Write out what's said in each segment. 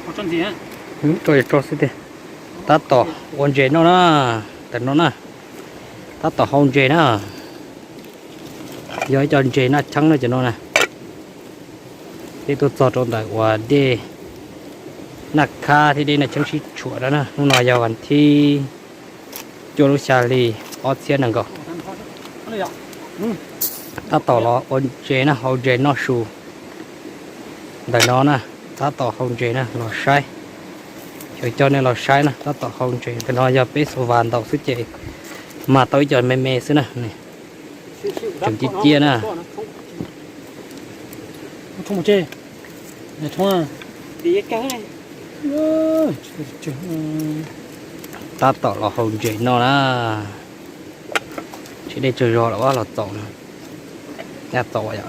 Tso xwb tiag. Tab tom ua ntses noj na, ntawm no na, tab tom hau ntses na. Yog ib co ntses Naj Cheeb na cov no na. Peb tuaj txog rau ntawm uas dej Naj Khab thiab dej Naj Cheeb sib tshuam na na. Hnub no yog vas thib cuaj lub xya hli ob txhiab nees nkaum. Tab tom los ua ntses na, hau ntses noj su. Ntawm no na, tab tom hau ntses na, los saib. Xyov coj nej los saib na, tab tom hau ntses. Ntawm no yog peb xuas vas ntaus xwb ces mag tau ib co me me xwb na. Tseem ciaj ciaj na. Tab tom los hau ntses noj na. Tsis dej tsawg zog los los txaus no. Txaus yom.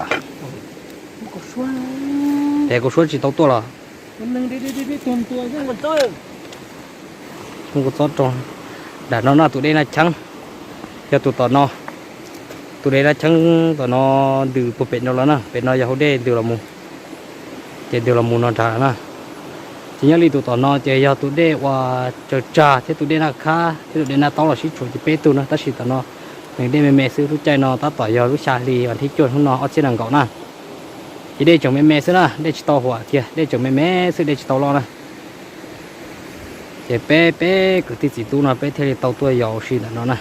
Pem kuv suab tsis tau tuaj los. Mus kuv txob rau nram no na, tus dej Naj Cheeb, yog tus tom no, tus dej Naj Cheeb tom no ntws puag pem no los na, pem no yog hauv dej ntws los mus, ces ntws los mus no nrad na. Ces nyob li tus tom no ces yog tus dej uas Tsaws Tsag thiab tus dej Naj Khab thiab tus dej Naj Taub los sib tshuam ces peb tug na, tab sis tom no nws dej me me xwb. Lub caij no tab tom yog lub xya hli vas thib cuaj hnub no ob txhiab nees nkaum na. Ces dej tseem me me xwb na, dej tsis tau huam kiag, dej tseem me me xwb, dej tsis tau loj na. Ces peb peb kwv tij txiv tub no peb thiaj li tau tuaj yos ua si ntawm no na.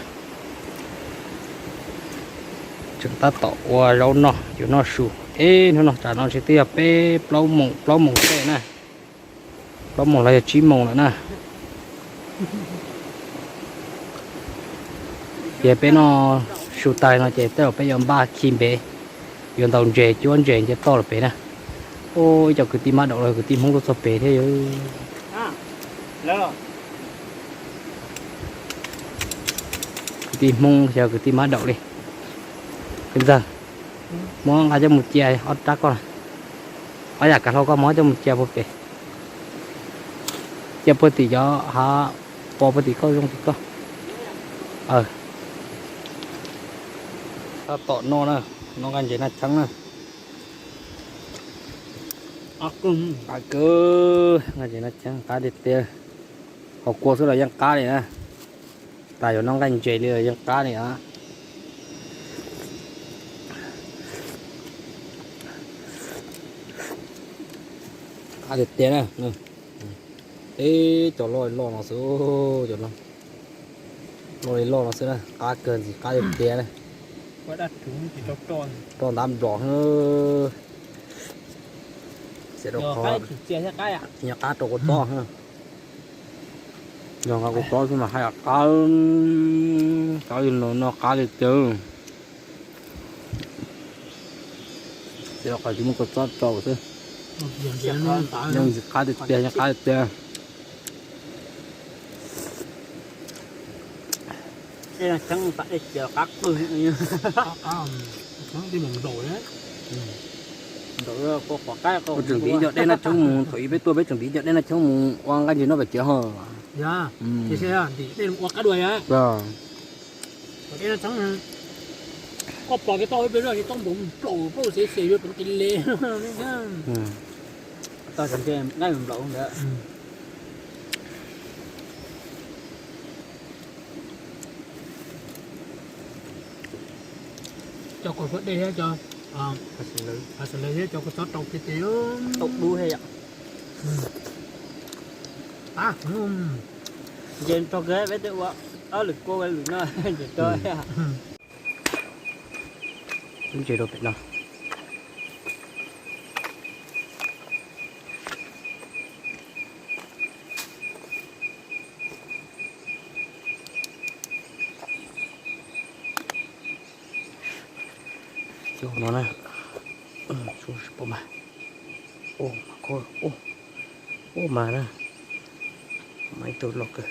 Tseem tab tom ua zaub noj, yuav noj su. Eb, hnub no tsam no tsis twb yog peb plaub moos, plaub moos tej na, plaub moos los yog tsib moos lawm na. Ces peb noj su tas no ces tej zaum peb yuav npaj khi npev, yuav ntaus ntses, cuab ntses nce toj lawm pem na. Ib co kwv tij mab daum los kwv tij Hmoob tuaj txog pem thiab. Kwv tij Hmoob xyov kwv tij mab daum li. Kwv ntxawg, muab nqa coj mus cia ob rab koj, ob yam kav hlau koj muab coj mus cia puag pem. Cia puag tim cov hav, pos puag tim koj, zoo tim koj. Tab tom noj na, noj nqaij ntses Naj Cheeb na. Qab kawg, nqaij ntses Naj Cheeb qab tiag tiag. Qhov kua xwb los yeej qab li na. Tas yuav noj nqaij ntses li los yeej qab li na. Qab tiag tiag na. Ib co loj li loj no xwb, cov no loj li loj no xwb na, qab kawg ntxim qab tiag tiag na. Roj ntab nplom xwb. Nyob qab rau kua txob, yog nqa kua txob xwb mas haj yam qab, qab li no qab li cawv. Ces los qhov tsis muaj kua txob rau xwb. Yeej tsis qab tiag tiag, yeej qab tiag tiag. Peb tseem ntim cov dej Naj Cheeb mus, thaum ub peb tuaj peb tseem ntim cov dej Naj Cheeb mus ua nqaij ntses noj pem kev ho. Koj pom kev toj peb toj npaum plaum plaub xev xev yuav pov kev le. Toj nqaij nplaum ntawd. Cov kua suab dej thiab cov, cov kua txob rau tiag tiag. Tau dub thiab yom. Qab, nce rau kawg peb twb ua ob lwm kua lwm no ces rau. Lub ntses rau pem no. Cov no na, tsis paub mas, ub mas na, mas ib tug loj kawg.